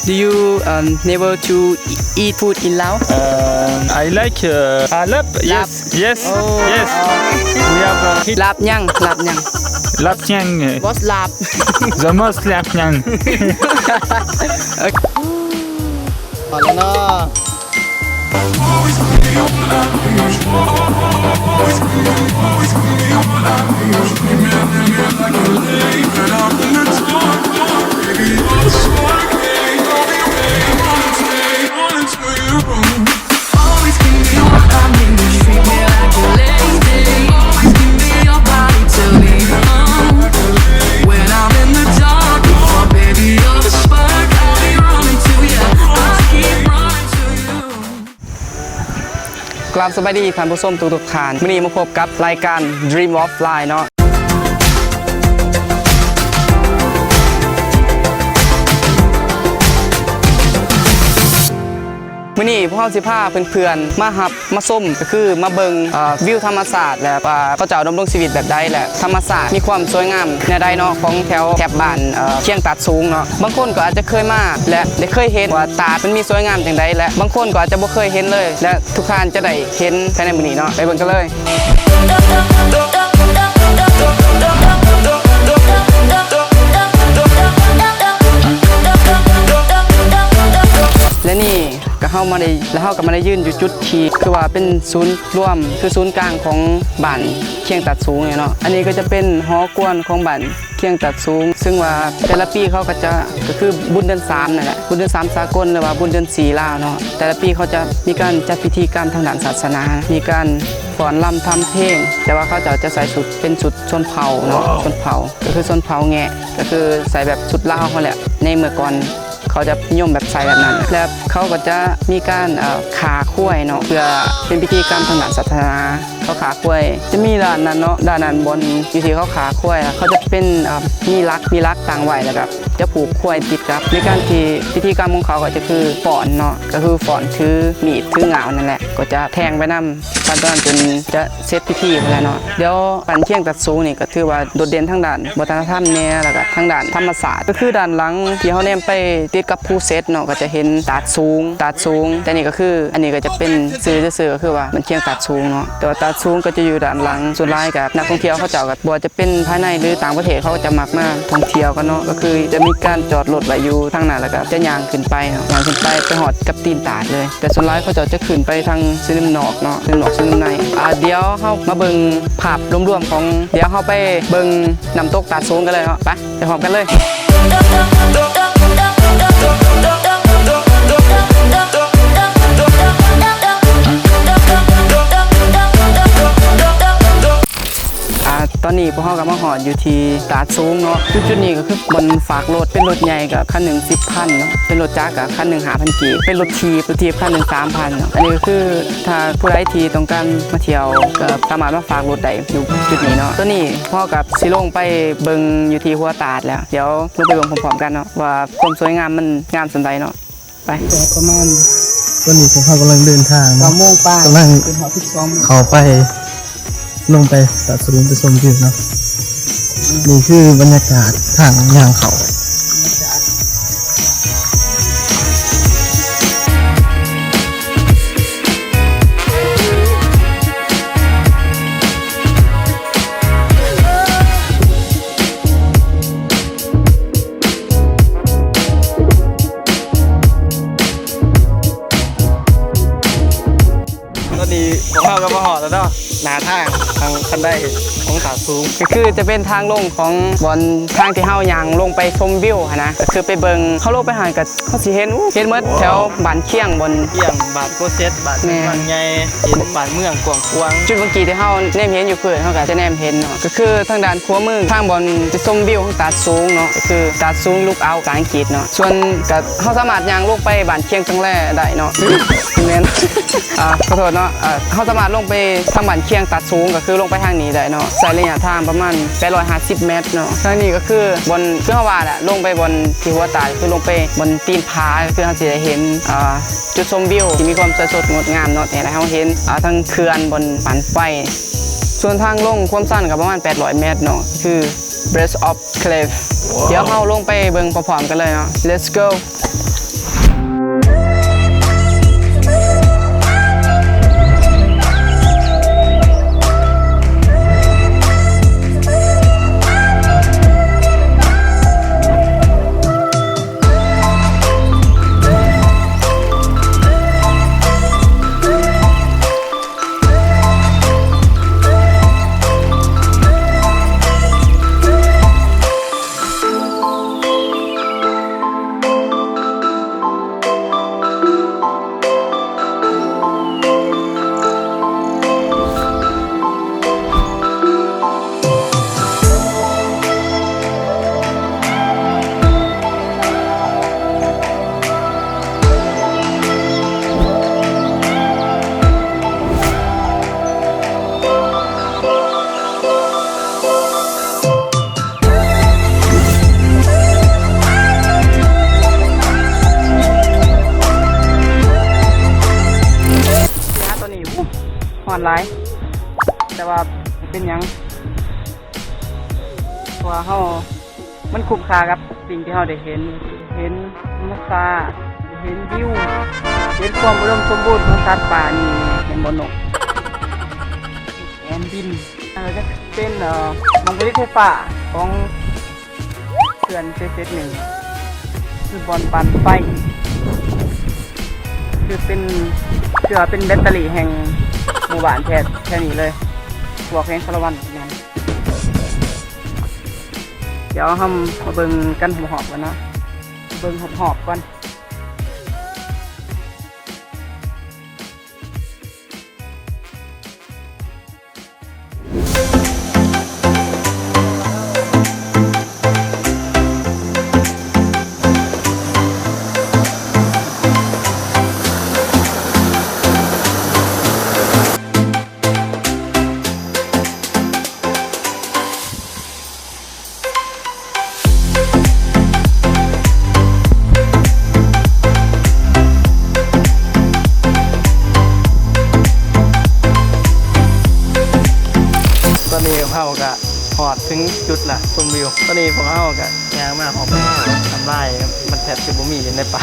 Do you, um, never to e-, eat food in Laos? Um, I like, uh, uh, lap. Lap. Yes, yes, oh, yes. We have, uh, ລາບຫຍັງ? ລາບຫຍັງ? ລາບຫຍັງ? What ລາບ? The most ລາບຫຍັງ? ໂອເຄ ພໍແລ້ວເນາະ. When I'm in the dark, oh baby, you're the spark. I'll be running to you. I'll keep running to you. ກາບສະບາຍດີທ່ານຜູ້ຊົມທຸກໆທ່ານ. ມື້ນີ້ມາພົບກັບລາຍການ Dream of Life ເນາະ. ມື້ນີ້ພວກເຮົາຊິພາເພື່ອນໆມາຮັບມາຊົມ ກໍຄືມາເບິ່ງ ເອີ ວິວທຳມະຊາດ ແລະ ວ່າເຂົາເຈົ້າດຳລົງຊີວິດແບບໃດ ແລະ ທຳມະຊາດມີຄວາມສວຍງາມແນວໃດເນາະ ຂອງແຖວແຖບບ້ານ ເອີ ຄຽງຕາດສູງເນາະ. ບາງຄົນກໍອາດຈະເຄີຍມາ ແລະ ໄດ້ເຄີຍເຫັນວ່າຕາດມັນມີສວຍງາມຈັ່ງໃດ ແລະ ບາງຄົນກໍອາດຈະບໍ່ເຄີຍເຫັນເລີຍ ແລະ ທຸກທ່ານຈະໄດ້ເຫັນພາຍໃນມື້ນີ້ເນາະ. ໄປເບິ່ງກັນເລີຍ. ແລະ ນີ້ກໍເຮົາມາໄດ້ ແລະ ເຮົາກໍມາໄດ້ຢືນຢູ່ຈຸດທີ່ຄືວ່າເປັນສູນລວມ ຄືສູນກາງຂອງບ້ານຄຽງຕາດສູງນີ້ເນາະ. ອັນນີ້ກໍຈະເປັນຫໍກວນຂອງບ້ານ ຄຽງຕາດສູງ ເຊິ່ງວ່າແຕ່ລະປີເຂົາກໍຈະ ກໍຄືບຸນເດືອນສາມນັ້ນແຫຼະ ບຸນເດືອນສາມສາກົນ ຫຼືວ່າບຸນເດືອນສີ່ລາວເນາະ. ແຕ່ລະປີເຂົາຈະມີການຈັດພິທີກຳທາງດ້ານສາສະໜາ ມີການຟ້ອນລຳທຳເພງ ແຕ່ວ່າເຂົາເຈົ້າຈະໃສ່ຊຸດ ເປັນຊຸດຊົນເຜົ່າເນາະ ຊົນເຜົ່າ ກໍຄືຊົນເຜົ່າແງະ ກໍຄືໃສ່ແບບຊຸດລາວເຮົາແຫຼະ ໃນເມື່ອກ່ອນ ເຂົາຈະນິຍົມແບບໃສ່ແບບນັ້ນ ແລະ ເຂົາກໍຈະມີການ ເອີ ຂ້າຄວາຍເນາະ ເພື່ອເປັນພິທີກຳທາງດ້ານສາສະໜາ ເຂົາຂ້າຄວາຍ ຈະມີດ້ານນັ້ນເນາະ ດ້ານນັ້ນບ່ອນຢູ່ທີ່ເຂົາຂ້າຄວາຍ ເຂົາຈະເປັນ ເອີ ມີຫຼັກ ມີຫຼັກຕັ້ງໄວ້ ແລ້ວກໍຈະຜູກຄວາຍຕິດກັບ ໃນການທີ່ພິທີກຳຂອງເຂົາກໍຈະຄືຟ້ອນເນາະ ກໍຄືຟ້ອນຖືມີດຖືງ້າວນັ້ນແຫຼະ ກໍຈະແທງໄປນຳ ຂັ້ນຕອນຈົນຈະເສັດພິທີພຸ້ນແຫຼະເນາະ. ດຽວບ້ານຄຽງຕາດສູງນີ້ກໍຖືວ່າໂດດເດັ່ນທາງດ້ານວັດທະນະທຳແດ່ ແລ້ວກໍທາງດ້ານທຳມະຊາດ ກໍຄືດ້ານຫຼັງທີ່ເຮົາແນມໄປຕິດກັບພູເຊັດເນາະ ກໍຈະເຫັນຕາດສູງ ຕາດສູງ ແຕ່ນີ້ກໍຄື ອັນນີ້ກໍຈະເປັນຊື່ຊື່ໆ ກໍຄືວ່າບ້ານຄຽງຕາດສູງເນາະ ແຕ່ວ່າຕາດສູງກໍຈະຢູ່ດ້ານຫຼັງ. ສ່ວນຫຼາຍກໍນັກທ່ອງທ່ຽວເຂົາເຈົ້າກໍບໍ່ວ່າຈະເປັນພາຍໃນ ຫຼື ຕ່າງປະເທດ ເຂົາກໍຈະມັກມາທ່ອງທ່ຽວກັນເນາະ ກໍຄືຈະມີການຈອດລົດໄວ້ຢູ່ທາງໜ້າ ແລ້ວກໍຈະຍ່າງຂຶ້ນໄປເນາະ ຍ່າງຂຶ້ນໄປ ໄປຮອດກັບຕີນຕາດເລີຍ. ແຕ່ສ່ວນຫຼາຍເຂົາເຈົ້າຈະຂຶ້ນໄປທາງເຊໂນມນອກເນາະ ເຊໂນມນອກ ເຊໂນມໃນ. ອ່າ ດຽວເຮົາມາເບິ່ງພາບລວມໆຂອງ ດຽວເຮົາໄປເບິ່ງນ້ຳຕົກຕາດສູງກັນເລີຍເນາະ ໄປ ໄປພ້ອມກັນເລີຍ. ອ່າ ຕອນນີ້ພວກເຮົາກໍມາຮອດຢູ່ທີ່ຕາດສູງເນາະ ຈຸດໆນີ້ກໍຄືບ່ອນຝາກລົດ ເປັນລົດໃຫຍ່ກໍຄັນໜຶ່ງສິບພັນເນາະ ເປັນລົດຈັກກໍຄັນໜຶ່ງຫ້າພັນກີບ ເປັນລົດຖີບ ລົດຖີບຄັນໜຶ່ງສາມພັນເນາະ. ອັນນີ້ກໍຄືຖ້າຜູ້ໃດທີ່ຕ້ອງການມາທ່ຽວກໍສາມາດມາຝາກລົດໄດ້ຢູ່ຈຸດນີ້ເນາະ. ຕອນນີ້ພວກເຮົາກໍຊິລົງໄປເບິ່ງຢູ່ທີ່ຫົວຕາດແລ້ວ ດຽວລົງໄປເບິ່ງພ້ອມໆກັນເນາະ ວ່າຄວາມສວຍງາມມັນງາມສ່ຳໃດເນາະ. ໄປ ປະມານ ຕອນນີ້ພວກເຮົາກຳລັງເດີນທາງເນາະ ເກົ້າໂມງປາຍ ກຳລັງ ເປັນຮອດສິບສອງໂມງ ເຂົ້າໄປ ລົງໄປຕາດສູງໄປຊົມວິວເນາະ. ນີ້ຄືບັນຍາກາດທາງຍ່າງເຂົ້າ. ຕອນນີ້ພວກເຮົາກໍມາຮອດແລ້ວເນາະ ໜ້າທາງ ທາງຂັ້ນໄດຂອງຕາດສູງ ກໍຄືຈະເປັນທາງລົງຂອງບ່ອນທາງທີ່ເຮົາຍ່າງລົງໄປຊົມວິວຫັ້ນນະ ກໍຄືໄປເບິ່ງ ເຮົາລົງໄປຫັ້ນກໍ ເຮົາຊິເຫັນ ເຫັນໝົດແຖວບ້ານຄຽງ ບ່ອນຄຽງ ບ້ານໂກເຊັດ ບ້ານ ແມ່ນ ບ້ານໃຫຍ່ ເຫັນບ້ານເມືອງກວ້າງຂວາງ. ຈຸດເມື່ອກີ້ທີ່ເຮົາແນມເຫັນຢູ່ພື້ນ ເຮົາກໍຈະແນມເຫັນເນາະ ກໍຄືທາງດ້ານຂວາມື ທາງບ່ອນຈະຊົມວິວຂອງຕາດສູງເນາະ ກໍຄື Tatsung Lookout ພາສາອັງກິດເນາະ. ສ່ວນກໍເຮົາສາມາດຍ່າງລົງໄປບ້ານຄຽງຕັງແລໄດ້ເນາະ ແມ່ນ ອ່າ ຂໍໂທດເນາະ ເຮົາສາມາດລົງໄປທາງບ້ານຄຽງຕາດສູງ ກໍຄືລົງໄປທາງນີ້ໄດ້ເນາະ ໃຊ້ໄລຍະທາງປະມານແປດຮ້ອຍຫ້າສິບແມັດເນາະ. ທາງນີ້ກໍຄືບ່ອນ ຄືເຮົາວ່າແຫຼະ ລົງໄປບ່ອນທີ່ຫົວຕາດ ຄືລົງໄປບ່ອນຕີນຜາ ຄືເຮົາຊິໄດ້ເຫັນ ອ່າ ຈຸດຊົມວິວທີ່ມີຄວາມສວຍສົດງົດງາມເນາະ ທີ່ໃຫ້ເຮົາເຫັນ ອ່າ ທັງເຂື່ອນ ບ່ອນປານໄຟ. ສ່ວນທາງລົງຄວາມຊັນກໍປະມານແປດຮ້ອຍແມັດເນາະ ຄື Breast of Cliff. ດຽວເຮົາລົງໄປເບິ່ງພ້ອມໆກັນເລີຍເນາະ Let's go. ຫຼາຍ ແຕ່ວ່າເປັນຫຍັງ ເພາະວ່າເຮົາ ມັນຄຸ້ມຄ່າກັບສິ່ງທີ່ເຮົາໄດ້ເຫັນ ເຫັນທຳມະຊາດ ເຫັນວິວ ເຫັນຄວາມອຸດົມສົມບູນຂອງສັດປ່ານີ້ ເຫັນບໍ່ນົກ ແອນບິນ ເອີ ຈະເປັນ ເອີ ໝ່ອງຜະລິດໄຟຟ້າຂອງເຂື່ອນເຊເຊັດໜຶ່ງ ຄືບ່ອນປັ່ນໄຟ ຄືເປັນ ຄືວ່າເປັນແບັດເຕີຣີແຫ່ງໝູ່ບ້ານແຖວ ແຖວນີ້ເລີຍ ພວກແຂວງສາລະວັນນັ້ນ. ດຽວເຮົາມາເບິ່ງກັນຮອບໆກ່ອນເນາະ ເບິ່ງຮອບໆກ່ອນ. ຕອນນີ້ພວກເຮົາກະຮອດເຖິງຈຸດລະ ຊົມວິວ. ຕອນນີ້ພວກເຮົາກະຍ່າງມາຮອບທຳລາຍ ມັນແທບຈະບໍ່ມີຢູ່ໃນປ່າ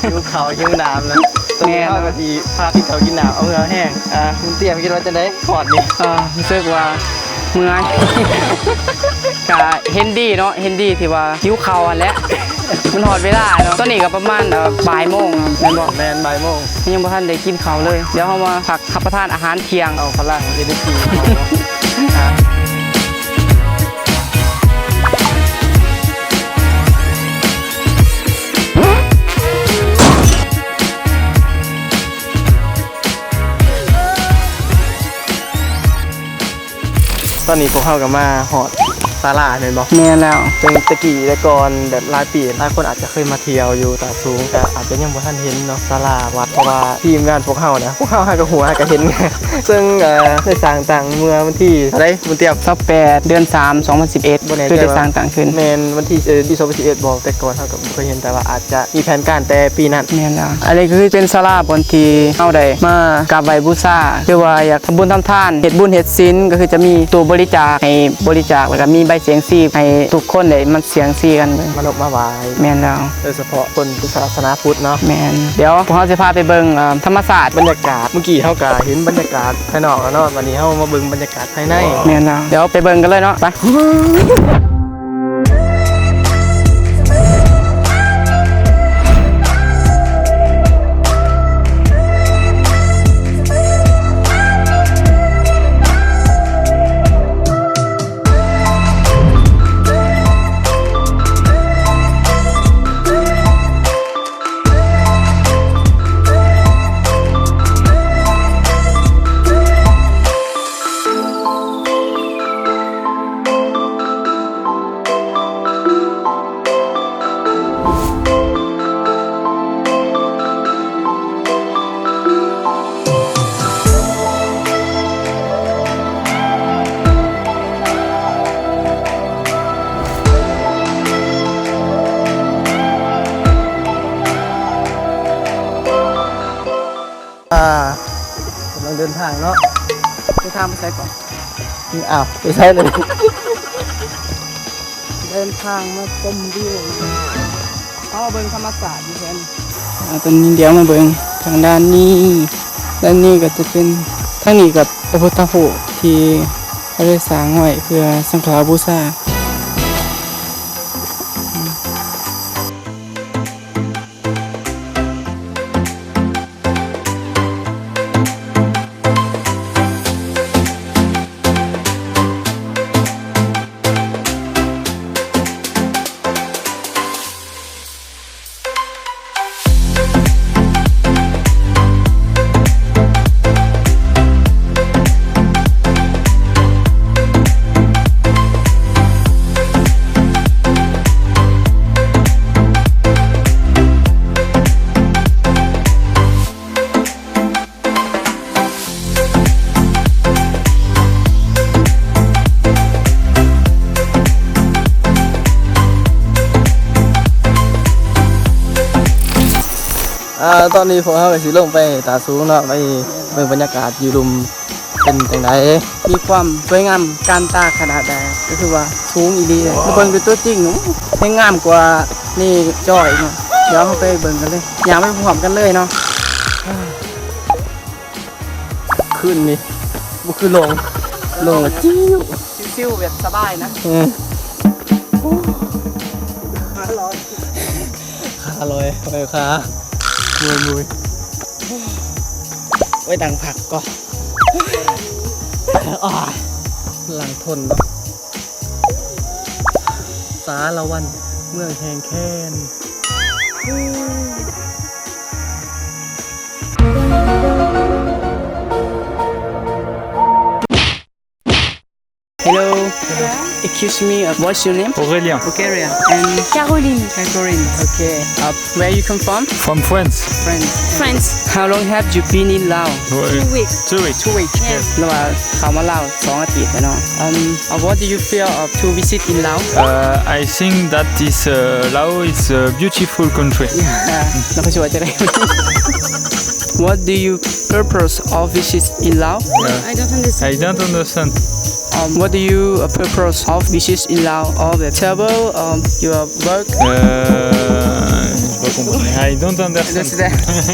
ຫິວເຂົ້າຫິວນ້ຳແລ້ວ. ຕອນນີ້ເຮົາກະຊິພາກິນເຂົ້າກິນນ້ຳ ເອົາເຫື່ອແຮງ. ອ່າ ຄຸນເຕ້ຍ ຄິດວ່າຈັ່ງໃດຮອດນີ້? ອ່າ ຮູ້ສຶກວ່າ ເມື່ອຍ ກະເຫັນດີເນາະ ເຫັນດີທີ່ວ່າຫິວເຂົ້າຫັ້ນແຫຼະ ມັນຮອດເວລາເນາະ. ຕອນນີ້ກະປະມານ ເອີ ບ່າຍໂມງ ແມ່ນບໍ່? ແມ່ນ ບ່າຍໂມງ ຍັງບໍ່ທັນໄດ້ກິນເຂົ້າເລີຍ. ດຽວເຮົາມາພັກຮັບປະທານອາຫານທ່ຽງ ເອົາພະລັງ ເອເນີຈີ ເຂົ້າ. ຕອນນີ້ພວກເຮົາກະມາຮອດສາລາແມ່ນບໍ່? ແມ່ນແລ້ວ. ເຊິ່ງແຕ່ກີ້ແຕ່ກ່ອນ ແບບຫຼາຍປີ ຫຼາຍຄົນອາດຈະເຄີຍມາທ່ຽວຢູ່ຕາສູງ ກະອາດຈະຍັງບໍ່ທັນເຫັນເນາະ ສາລາວັດ ເພາະວ່າທີມງານພວກເຮົານະ ພວກເຮົາຫາກະຮູ້ຫາກະເຫັນ. ເຊິ່ງ ເອີ ໄດ້ສ້າງຕັ້ງເມື່ອວັນທີເທົ່າໃດ ບຸນຕຽມ? ຊາວແປດ ເດືອນສາມ ສອງພັນສິບເອັດ ບໍ່ແນ່ໃຈວ່າ ຄືໄດ້ສ້າງຕັ້ງຂຶ້ນ ແມ່ນວັນທີ ເອີ ປີສອງພັນສິບເອັດບໍ່? ແຕ່ກ່ອນເຮົາກະ ບໍ່ເຄີຍເຫັນ ແຕ່ວ່າອາດຈະມີແຜນການແຕ່ປີນັ້ນ. ແມ່ນແລ້ວ. ອັນນີ້ກະຄືເປັນສາລາບ່ອນທີ່ເຮົາໄດ້ມາກາບໄຫວ້ບູຊາ ຫຼືວ່າຢາກທຳບຸນທຳທານ ເຮັດບຸນເຮັດສິນ ກະຄືຈະມີຕູ້ບໍລິຈາກໃຫ້ບໍລິຈາກ ແລ້ວກະມີໃບສຽງຊີໃຫ້ທຸກຄົນໄດ້ມາສຽງຊີກັນເບິ່ງ ມານົບມາຫວ້າຍ. ແມ່ນແລ້ວ. ໂດຍສະເພາະຄົນທີ່ສາສະໜາພຸດເນາະ. ແມ່ນ. ດຽວພວກເຮົາຊິພາໄປເບິ່ງ ເອີ ທຳມະຊາດ ບັນຍາກາດ. ເມື່ອກີ້ເຮົາກະເຫັນບັນຍາກາດພາຍນອກແລ້ວເນາະ ບາດນີ້ເຮົາມາເບິ່ງບັນຍາກາດພາຍໃນ. ແມ່ນແລ້ວ. ດຽວໄປເບິ່ງກັນເລີຍເນາະ ໄປ. ອ່າ ກຳລັງເດີນທາງເນາະ. ເດີນທາງໄປໃສກ່ອນ? ອ້າວ ໄປໃສລະ? ເດີນທາງມາຊົມວິວ ເຮົາມາເບິ່ງທຳມະຊາດຢູ່ແຖວນີ້. ອ່າ ຕອນນີ້ດຽວມາເບິ່ງທາງດ້ານນີ້ ດ້ານນີ້ກະຈະເປັນ ທາງນີ້ກະພະພຸດທະຮູບທີ່ເຂົາໄດ້ສ້າງໄວ້ເພື່ອສັງຄະບູຊາ. ອ່າ ຕອນນີ້ພວກເຮົາກະຊິລົງໄປຕາສູງເນາະ ໄປເບິ່ງບັນຍາກາດຢູ່ລຸ່ມ ເປັນຈັ່ງໃດ? ມີຄວາມສວຍງາມການຕາຂະໜາດໃດ? ກໍຄືວ່າສູງອີ່ຫຼີເລີຍ. ມາເບິ່ງດ້ວຍຕົວຈິງ ໂອ້ ແຮງງາມກວ່າໃນຈໍອີກເນາະ. ດຽວເຮົາໄປເບິ່ງກັນເລີຍ. ຍ່າງໄປພ້ອມກັນເລີຍເນາະ. ຂຶ້ນນີ້ບໍ່ຄືລົງ ລົງລະຈິ້ວ ຊິວໆ ແບບສະບາຍນະ. ເອີ ຂາລອຍ ເອີ ຂາເມື່ອຍໆ. ໄວ້ນັ່ງພັກກ່ອນ. ໂອ້ຍ ຫຼັງທົນເນາະ. ສາລະວັນ ເມືອງແຮງແຄ້ນ. Hello. Hello. Excuse me, uh, what's your name? Aurélien. Okay, Aurélien. And Caroline. Caroline. Okay. Uh, where you come from? From France. France. France. How long have you been in Laos? Two weeks. Two weeks. Two weeks. Yes. ລາວວ່າເຂົ້າມາລາວສອງອາທິດແລ້ວເນາະ. Um, uh, what do you feel, uh, to visit in Laos? Uh, I think that this, uh, Laos is a beautiful country. ລາວກໍຊິວ່າຈັ່ງໃດ? What do you purpose of visit in Laos? Uh, I don't understand. I don't understand. Um, what do you, uh, purpose of visit in Laos? Or the travel, um, your work? Uh, j'ai pas compris. I don't understand.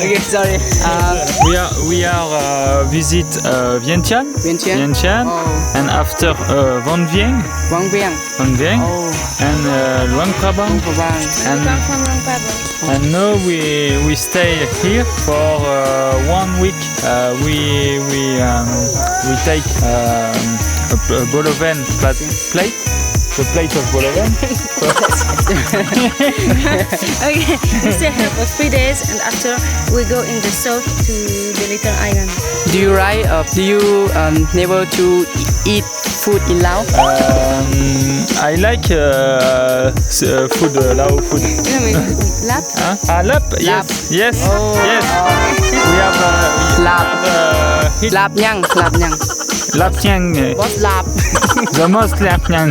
Okay, sorry. Uh, we are, we are, uh, visit, uh, Vientiane. Vientiane? Vientiane. Oh. And after, uh, Van Vieng. Van Vieng. Van Vieng. Oh. And, uh, Luang Prabang. Luang Prabang. And we come from Luang Prabang. And now we, we stay here for, uh, one week. Uh, we, we, um, we take, um, a, a Boloven pla-, plate, the plate of Boloven. Okay, we stay here for three days, and after we go in the south to the little island. Do you like, uh, do you, um, never to eat food in Laos? Um, I like, uh, s-, uh, food, uh, Lao food. ລາບ? Huh? Ah, lap. Yes, yes, yes. We have, uh, ລາບ we have, uh, eat ລາບຫຍັງ? ລາບຫຍັງ? Lap Siang, uh, Boss Lap. The most Lap Siang.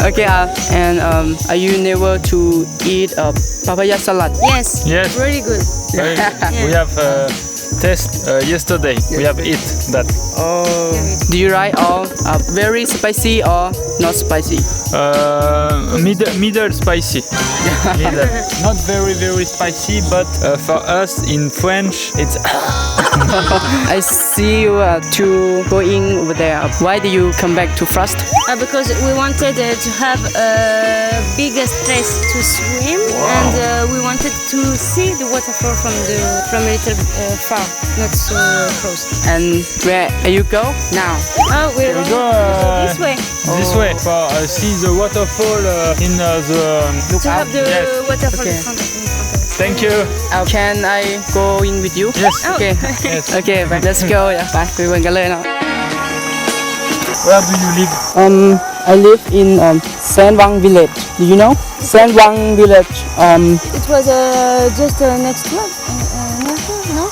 Okay, uh, and, um, are you never to eat, uh, papaya salad? Yes. Yes. Very good. Very good. Yeah. We have, uh, test, uh, yesterday. We have eat that. Oh. Do you like all, uh, very spicy or not spicy? Uh, middle, middle spicy. Middle. Not very, very spicy, but, uh, for us in French, it's I see you, uh, two going over there. Why do you come back to first? Uh, because we wanted, uh, to have a bigger place to swim, and, uh, we wanted to see the waterfall from the, from a little, uh, far, not so close. And where you go now? Oh, we're going to go, uh, this way. This way for, uh, see the waterfall, uh, in, uh, the, um, to have the waterfall in front of, in front of us. Thank you. Uh, can I go in with you? Yes. Oh. Okay. Yes. Okay, let's go. ໄປ ໄປເບິ່ງກັນເລີຍເນາະ. Where do you live? Um, I live in, um, Saint Wang Village. Do you know Saint Wang Village? Um, it was, uh, just, uh, next to us. Uh, uh, near here, no?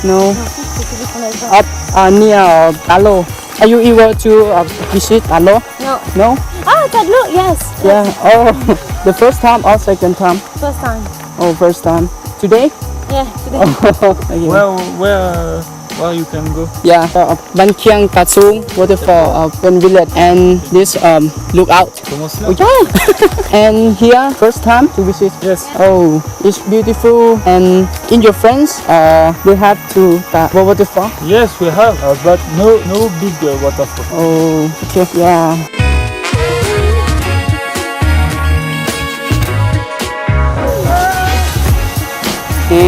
No. No, it's a different place. Up, uh, near, uh, Talo. Are you able to, uh, visit Talo? No. No? Ah, Talo, yes. Yeah. Yes. Oh, the first time or second time? First time. Oh, first time. Today? Yeah, today. Oh, okay. Where, where, uh, where you can go? Yeah, uh, Ban Khiang Ka Sung waterfall, uh, Pen Village, and this, um, lookout. Comment ça? Oh, yeah. And here, first time to visit? Yes. Oh, it's beautiful. And in your friends, uh, they have to, uh, go waterfall? Yes, we have, uh, but no, no big, uh, waterfall. Oh, okay, yeah. ເອີ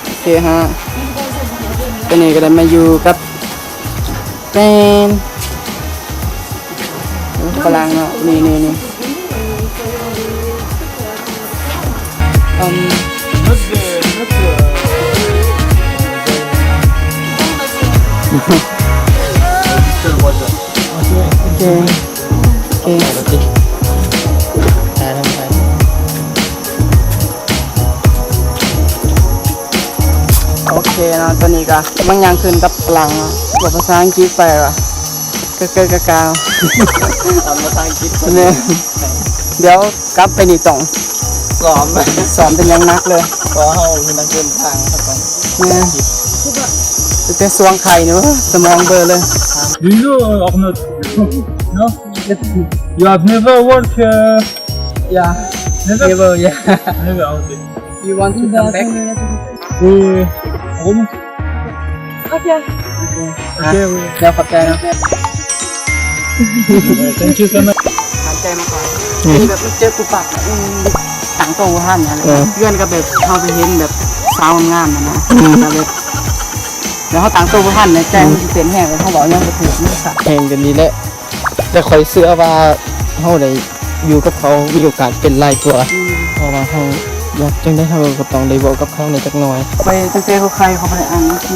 ໂອເຄຮະ ຕອນນີ້ກໍໄດ້ມາຢູ່ກັບ ແມ່ນ ຝຣັ່ງເນາະ ນີ້ໆໆ ອືມ ໂອເຄ ໂອເຄ ໂອເຄເນາະ ຕອນນີ້ກະກຳລັງຍ່າງຂຶ້ນກັບຝຣັ່ງເນາະ ເວົ້າພາສາອັງກິດໄປວ່າ ກະເກີກະກາວ ສອນພາສາອັງກິດ ແມ່ນ ດຽວກັບໄປນີ້ຕ້ອງຊ້ອມ ຊ້ອມເປັນຢ່າງໜັກເລີຍ ເພາະວ່າເຮົາເປັນນັກເດີນທາງ ແມ່ນ. ຕັ້ງແຕ່ຊ່ວງໄຂ່ນີ້ ສະໝອງເບີເລີຍ. Do you know or not? No? You have never worked, uh, Yeah. Never? Never, yeah. Never, okay. You want to come back? We, ໂອ້ ໂອເຄ ໂອເຄ ເຈົ້າຂອບໃຈເນາະ. Thank you so much. ຂອບໃຈມາກກ່ອນ. ອືມ ແບບມັນເຈີປຸບປັບ ອືມ ຕັ້ງໂຕບໍ່ທັນນະ. ເອີ ເພື່ອນກໍແບບເຮົາໄປເຫັນແບບສາວງາມໆຫັ້ນນະ ອືມ ແລ້ວແບບ ແລ້ວເຮົາຕັ້ງໂຕບໍ່ທັນນະ ໃຈມັນຊິເຕັ້ນແຮງ ເຮົາເວົ້າຫຍັງບໍ່ຖືກ ມັນສະແຮງກັນນີ້ແຫຼະ. ແຕ່ຂ້ອຍເຊື່ອວ່າເຮົາໄດ້ຢູ່ກັບເຂົາມີໂອກາດເປັນຫຼາຍກວ່າ ອືມ ເພາະວ່າເຮົາຢາກຈັ່ງໃດເຮົາກໍຕ້ອງໄດ້ເວົ້າກັບເຂົາແດ່ຈັກໜ່ອຍ. ຂ້ອຍ ຕັ້ງແຕ່ເຮົາໄຂ່ ເຮົາບໍ່ໄດ້ອ່ານໜັງສື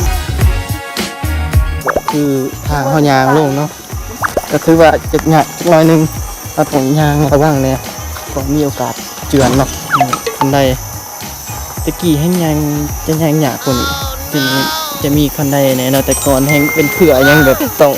ຄືທາງເຮົາຍ່າງລົງເນາະ ກໍຖືວ່າຈະຍາກຈັກໜ່ອຍໜຶ່ງ ເຮົາຕ້ອງຍ່າງລະວັງແດ່ ກໍມີໂອກາດເຈື່ອນເນາະ ອືມ ຄັນໃດ ແຕ່ກີ້ແຮ່ງຍ່າງ ຈະຍ່າງຍາກກວ່ານີ້ ຈະມີ ຈະມີຄັນໄດແດ່ເນາະ ແຕ່ກ່ອນແຮ່ງເປັນເຄືອຫຍັງແບບຕ້ອງ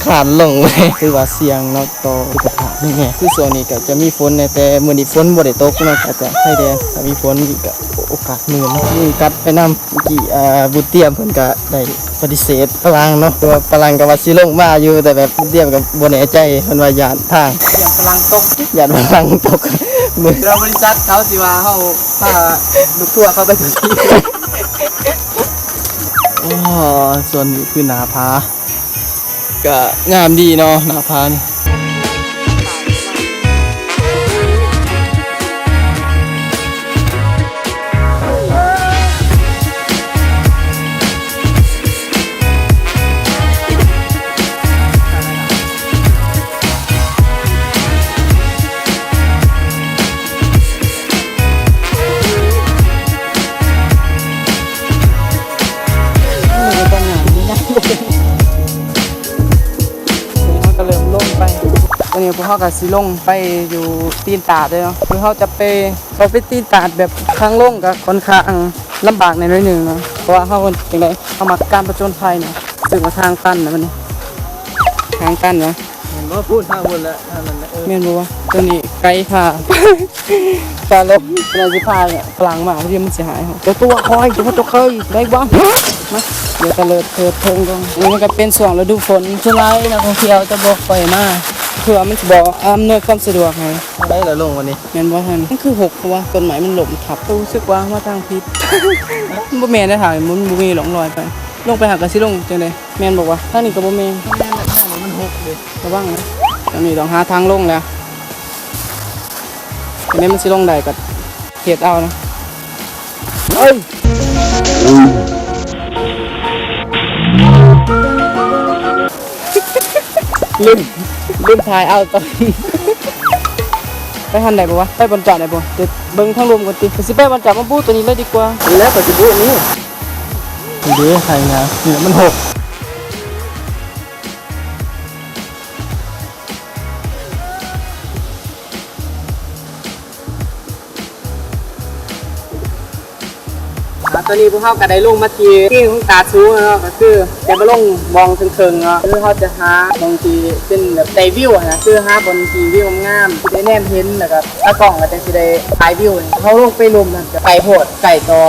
ຄານລົງ ຖືວ່າສ່ຽງເນາະ ຕໍ່ສຸຂະພາບນີ້ແດ່. ຄືຊ່ວງນີ້ກໍຈະມີຝົນແດ່ ແຕ່ມື້ນີ້ຝົນບໍ່ໄດ້ຕົກເນາະ ອາກາດຈະໄຄແດ່. ຖ້າມີຝົນນີ້ກໍໂອກາດມື່ນເນາະ ມີກັດໄປນຳ. ເມື່ອກີ້ ອາ ບຸນຕຽມເພິ່ນກໍໄດ້ປະຕິເສດຝຣັ່ງເນາະ ແຕ່ວ່າຝຣັ່ງກໍວ່າຊິລົງມາຢູ່ ແຕ່ແບບບຸນຕຽມກໍບໍ່ແນ່ໃຈ ເພິ່ນວ່າຢ້ານທາງ ຢ້ານຝຣັ່ງຕົກ ຢ້ານຝຣັ່ງຕົກ. ເຮົາ ບໍລິສັດເຂົາຊິວ່າເຮົາ ພາລູກທົວເຂົ້າໄປ. ໂອ້ ສ່ວນນີ້ຄືໜ້າຜາ ກະງາມດີເນາະ ໜ້າຜານີ້. ເຮົາກໍເລີ່ມລົງໄປ ຕອນນີ້ພວກເຮົາກໍຊິລົງໄປຢູ່ຕີນຕາດເດ້ເນາະ ຄືເຮົາຈະໄປ ເຂົ້າໄປຕີນຕາດແບບທາງລົງກໍຄ່ອນຂ້າງລຳບາກແດ່ໜ້ອຍໜຶ່ງເນາະ ເພາະວ່າເຮົາຈັ່ງໃດ ເຮົາມັກການຜະຈົນໄພເນາະ. ຮູ້ສຶກວ່າທາງຕັນນະບັດນີ້ ທາງຕັນນະ ເຫັນບໍ່? ພຸ້ນ ທາງພຸ້ນແຫຼະ ທາງນັ້ນແຫຼະ. ເອີ ແມ່ນບໍ່ວະ? ຕົວນີ້ໄກພາ ພາລົງ ເວລາຊິພາຝຣັ່ງມາ ທີ່ມັນຊິຫາຍເຮົາ. ເຈົ້າຕົວະຂ້ອຍ ຕົວະຕົວະຂ້ອຍ ໄດ້ບໍ່? ມາ ດຽວຕະເລີດເທີດເທິງກ່ອນ. ອັນນີ້ມັນກໍເປັນຊ່ວງລະດູຝົນ ສ່ວນຫຼາຍນັກທ່ອງທ່ຽວຈະບໍ່ຄ່ອຍມາ ເພື່ອມັນຊິບໍ່ອຳນວຍຄວາມສະດວກໃຫ້. ໄດ້ລະລົງວັນນີ້ ແມ່ນບໍ່? ຫັ້ນມັນຄືຫົກ ເພາະວ່າຕົ້ນໄມ້ມັນລົ້ມທັບ. ຮູ້ສຶກວ່າມາທາງຜິດ ມັນບໍ່ແມ່ນເດ້ ຖ້າມັນບໍ່ມີຮ່ອງຮອຍໄປ ລົງໄປຫາກະຊິລົງຈັ່ງໃດ? ແມ່ນບໍ່ວະ? ທາງນີ້ກໍບໍ່ແມ່ນ ແມ່ນແຫຼະ ທາງນີ້ມັນຫົກເດ້ ລະວັງນະ. ທາງນີ້ຕ້ອງຫາທາງລົງແລ້ວ ອັນນີ້ມັນຊິລົງໄດ້ກໍເຮັດເອົານະ. ເອີຍ ລືມ ລືມຖ່າຍເອົາຕອນ ໄປຫັ້ນໄດ້ບໍ່ວະ? ໄປບ່ອນຈອດໄດ້ບໍ່? ດຽວເບິ່ງທາງລົມກ່ອນຕິ ຂ້ອຍຊິໄປບ່ອນຈອດມາບູດຕົວນີ້ເລີຍດີກວ່າ. ແລ້ວຂ້ອຍຊິບູດນີ້ ນີ້ເດ້ ໄຖນາ ນີ້ແຫຼະມັນຫົກ. ອາ ຕອນນີ້ພວກເຮົາກໍໄດ້ລົງມາທີ່ ທີ່ຂອງຕາດສູງແລ້ວເນາະ ກໍຄືຈະມາລົງໝ່ອງເທິງໆເນາະ ຄືເຮົາຈະຫາໝ່ອງທີ່ເປັນແບບໄດ້ວິວຫັ້ນນະ ຄືຫາບ່ອນທີ່ວິວງາມໆ ທີ່ໄດ້ແນມເຫັນ ແລ້ວກໍຕາກ້ອງກໍຈັ່ງຊິໄດ້ຖ່າຍວິວ. ເຮົາລົງໄປລຸ່ມນັ້ນກໍໄກໂພດ ໄກຕໍ່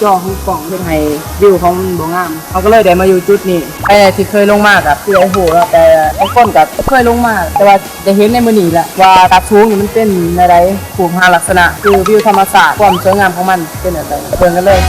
ຈໍຂອງກ້ອງເຮັດໃຫ້ວິວຂອງມັນບໍ່ງາມ ເຮົາກໍເລີຍໄດ້ມາຢູ່ຈຸດນີ້. ໃຜທີ່ເຄີຍລົງມາກໍຊິໄດ້ຮູ້ເນາະ ແຕ່ບາງຄົນກໍບໍ່ເຄີຍລົງມາ ແຕ່ວ່າໄດ້ເຫັນໃນມື້ນີ້ແຫຼະວ່າຕາດສູງນີ້ມັນເປັນແນວໃດ ຮູບຮ່າງລັກສະນະ ຄືວິວທຳມະຊາດ ຄວາມສວຍງາມຂອງມັນເປັນແນວໃດ ເບິ່ງກັນເລີຍ.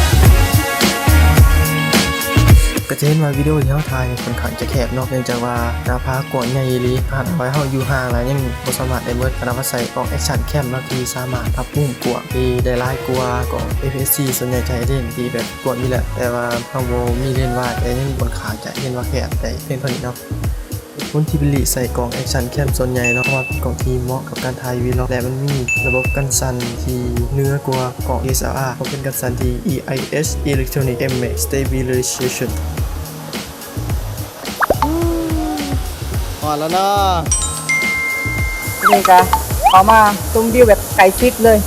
ກໍຈະເຫັນວ່າວິດີໂອທີ່ເຮົາຖ່າຍນີ້ຂ້ອນຂ້າງຈະແຄບເນາະ ເນື່ອງຈາກວ່າໜ້າຜາກວ້າງໃຫຍ່ອີ່ຫຼີ ຫາກວ່າເຮົາຢູ່ຫ່າງຫຼາຍຍັງບໍ່ສາມາດໄດ້ເບີດ ຄະນະວ່າໃສ່ກ້ອງແອັກຊັນແຄມເນາະ ທີ່ສາມາດຮັບມຸມກວ້າງ ທີ່ໄດ້ຫຼາຍກວ່າກ້ອງ ເອພີເອັສຊີ ສ່ວນໃຫຍ່ຈະໃຫ້ເລນທີ່ແບບກວ້າງຢູ່ແລ້ວ ແຕ່ວ່າເຮົາບໍ່ມີເລນວາຍ ແຕ່ຍັງຂ້ອນຂ້າງຈະເຫັນວ່າແຄບໄດ້ພຽງເທົ່ານີ້ເນາະ. ເຫດຜົນທີ່ບິລລີໃສ່ກ້ອງແອັກຊັນແຄມສ່ວນໃຫຍ່ເນາະ ເພາະວ່າເປັນກ້ອງທີ່ເໝາະກັບການຖ່າຍວີລັອກ ແລະ ມັນມີລະບົບກັນສັ່ນທີ່ເໜືອກວ່າກ້ອງ ດີເອັສແອລອາ ເພາະເປັນກັນສັ່ນທີ່ ອີ ໄອ ເອສ Electronic Image Stabilization. ຮອດແລ້ວເນາະ ນີ້ກະເຂົ້າມາຊົມວິວແບບໃກ້ຊິດເລີຍ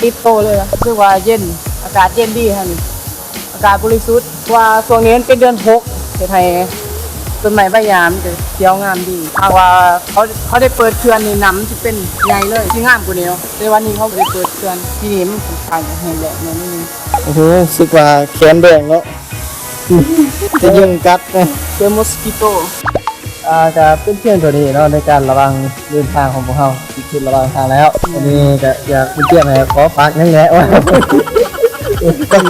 ຕິດໂຕເລີຍ ຮູ້ສຶກວ່າເຢັນ ອາກາດເຢັນດີຫັ້ນ ອາກາດບໍລິສຸດ ເພາະວ່າຊ່ວງນີ້ມັນເປັນເດືອນຫົກ ເຮັດໃຫ້ຕົ້ນໄມ້ໃບຫຍ້າມັນກໍຂຽວງາມດີ. ຫາກວ່າເຂົາ ເຂົາໄດ້ເປີດເຂື່ອນນີ້ ນ້ຳມັນຊິເປັນໃຫຍ່ເລີຍ ຊິງາມກວ່ານີ້ເນາະ ແຕ່ວ່ານີ້ເຂົາບໍ່ໄດ້ເປີດເຂື່ອນ ປີນີ້ມັນຂ້ອນຂ້າງຈະແຫ້ງແລ້ງແດ່ໜ້ອຍໜຶ່ງ. ໂອ້ໂຫ ຮູ້ສຶກວ່າແຂນແດງເນາະ. ຈະຍຸງກັດນະ The mosquito. ອ່າ ກະເປັນພຽງເທົ່ານີ້ເນາະ ໃນການລະຫວ່າງເດີນທາງຂອງພວກເຮົາ ທີ່ຂຶ້ນລະຫວ່າງທາງແລ້ວ. ອັນນີ້ກະຢາກເຕືອນໃຫ້ຂໍຝາກຫຍັງແດ່ ກັບ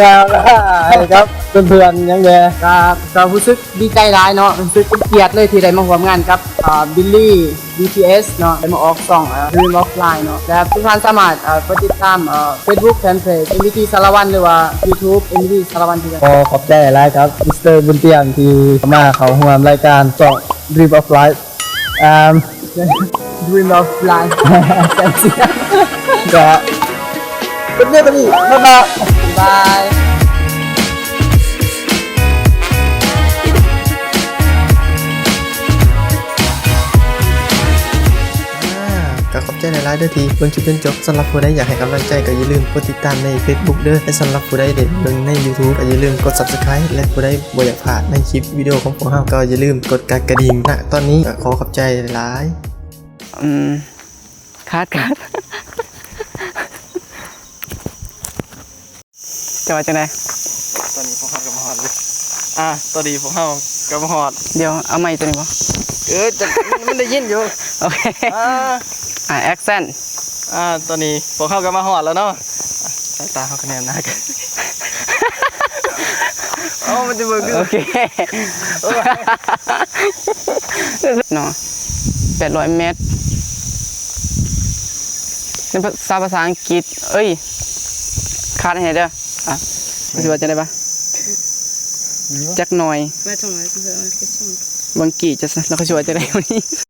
ກັບເພື່ອນໆຫຍັງແດ່? ກະ ກະຮູ້ສຶກດີໃຈຫຼາຍເນາະ ຮູ້ສຶກເປັນກຽດເລີຍທີ່ໄດ້ມາຮ່ວມງານກັບ ອ່າ ບິລລີ ບີທີເອສ ເນາະ ໄດ້ມາອອກຊ່ອງ ອ່າ Dream of Fly ເນາະ ແລະ ທຸກທ່ານສາມາດ ເອີ ກົດຕິດຕາມ ເອີ Facebook Fanpage ເອັມວີທີ ສາລະວັນ ຫຼືວ່າ YouTube ເອັມວີທີ ສາລະວັນ ຄືກັນ. ຂໍຂອບໃຈຫຼາຍໆກັບ ມິສເຕີ ບຸນຕຽມ ທີ່ເຂົ້າມາເຂົ້າຮ່ວມລາຍການຊ່ອງ Dream of Fly ອ່າ Dream of Fly ກະ ເປັນເລື່ອງທີ່ ບາຍບາຍ ບາຍບາຍ. ອ່າ ກໍຂອບໃຈຫຼາຍໆເດີທີ່ເບິ່ງຄລິບຈົນຈົບ. ສຳລັບຜູ້ໃດຢາກໃຫ້ກຳລັງໃຈກໍຢ່າລືມກົດຕິດຕາມໃນ Facebook ເດີ ແລະ ສຳລັບຜູ້ໃດໄດ້ເບິ່ງໃນ YouTube ກໍຢ່າລືມກົດ Subscribe ແລະ ຜູ້ໃດບໍ່ຢາກພາດໃນຄລິບວິດີໂອຂອງພວກເຮົາກໍຢ່າລືມກົດກະ ກະດິ່ງ. ນະຕອນນີ້ກໍຂໍຂອບໃຈຫຼາຍໆ. ອືມ ຄາດ ຄາດ ເຈົ້າວ່າຈັ່ງໃດ? ຕອນນີ້ພວກເຮົາກໍມາຮອດແລ້ວ. ອ່າ ຕອນນີ້ພວກເຮົາກໍມາຮອດ. ດຽວ ເອົາໄມໂຕນີ້ບໍ່? ເອີ ແຕ່ມັນໄດ້ຍິນຢູ່. ໂອເຄ ອ່າ ອ່າ ແອັກຊັນ. ອ່າ ຕອນນີ້ພວກເຮົາກໍມາຮອດແລ້ວເນາະ. ສາຍຕາເຮົາກໍແນມໜ້າກັນ. ເອົາ ມັນຈະເບິ່ງຄື ໂອເຄ ເນາະ ແປດຮ້ອຍແມັດ ໃນພາສາ ພາສາອັງກິດ. ເອີຍ ຄາດໃຫ້ເດີ. ອ່ະ ຊິວ່າຈັ່ງໃດວະ? ຈັກໜ່ອຍ ບາງກີ້ ຈະ ແລ້ວເຂົາຊິວ່າຈັ່ງໃດວະນີ້?